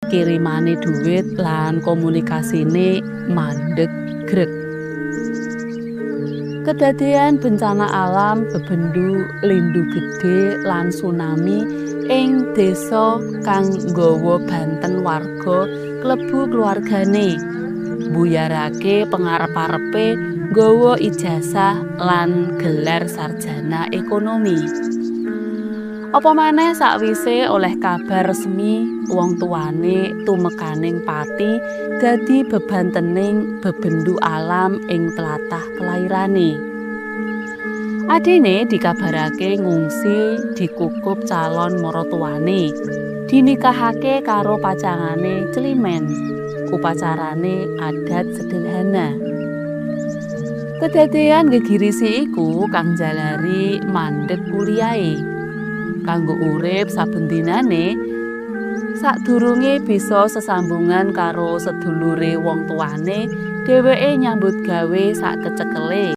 Kirimane dhuwit lan komunikasine mandeg greg. Kedadean bencana alam bebendu lindu gedhe lan tsunami ing desa kang nggawa banten warga klebu keluargane, mbuyarake pengarep-arepe nggawa ijazah lan gelar sarjana ekonomi. Apa maneh sakwise oleh kabar resmi wong tuane tumekaning pati dadi bebantening bebendu alam ing tlatah kelairane. Adine dikabarake ngungsi dikukup calon maratuwane, dinikahake karo pacangane Climen. Upacarane adat sederhana. Kedadean gegirisi iku kang njalari mandeg kuliahe. Kanggo urip saben dinane, sadurunge bisa sesambungan karo sedulure wong tuane, dheweke nyambut gawe sak kecekele.